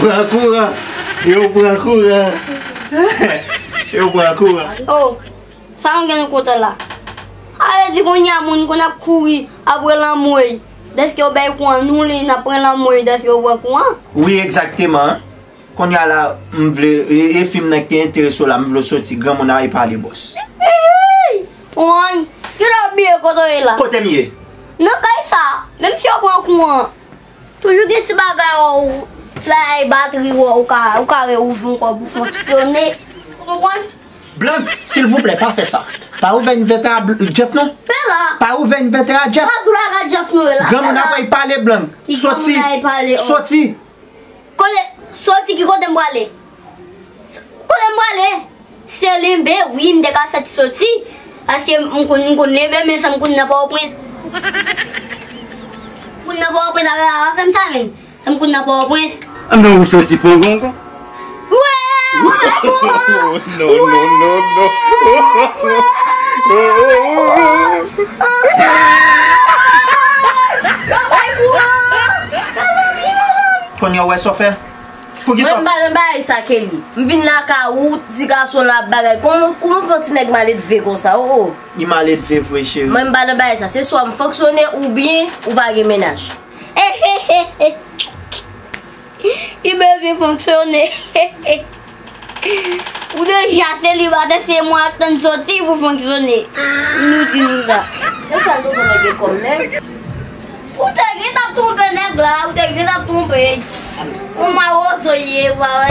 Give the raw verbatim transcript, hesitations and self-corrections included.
Pran kouran. Yo pran kouran. Yo pran kouran. Oh, sa nou gen nou kontan la. A vle di kounye a moun konn ap kouri apre lanmwey. Dèske yo bay kouran nou li, n ap pran lanmwey dèske yo pran kouran. Wi, egzakteman. Kounye a la, m vle, e, e fi m nan ki te enterese w la, m vle w soti, granmoun a e pale bòs. Woy, kilè w bliye kote w ye la? Kote m ye? Nan kay sa, menm si yo pran kouran, toujou gen ti bagay ou fè batri ou, ou ka, ou ka reouvri ankò pou fonksyone. Ou konprann? Blank, silvouplè, pa fè sa. Pa ouvè envètè a, Bl- Jeff, non. Fè la. Pa ouvè envètè a, Jeff. Pa tou la ka Jeff nou ye la. Granmoun ap pale, Blank. Soti. Soti. Kote, soti ki kote m prale? Kote m prale? Se lenbe, wi, m te ka fè ti soti. Paske m konn, m konn lenbe, men sa m konn nan Pòtoprens. M konn nan Pòtoprens, avè a fè m sa menm. Sa m konn nan Pòtoprens. Non, ou soti Pongongon. Wè, wè, wè. Non, non, non, non. Kounye a w wè sa w fè? Poukisa? Mwen m pa nan bagay sa, Kelly. M vin lakay ou, ti gason la ap bagay. Kòman, kòman fè yon ti nèg maledve konsa? Oh, oh. Li maledve vre, cheri. Mwen m pa nan bagay sa. Se swa m fonksyone oubyen ou pa gen mennaj. Li bezwen fonksyone. Ou deja selibatè, se mwen ap tann soti pou fonksyone. Nou di nou sa. Se sa nou konnen gen kòm nèg. Ou te gentan twonpe nèg la, ou te gentan twonpe. Ou mawozo ye, ou pa wè.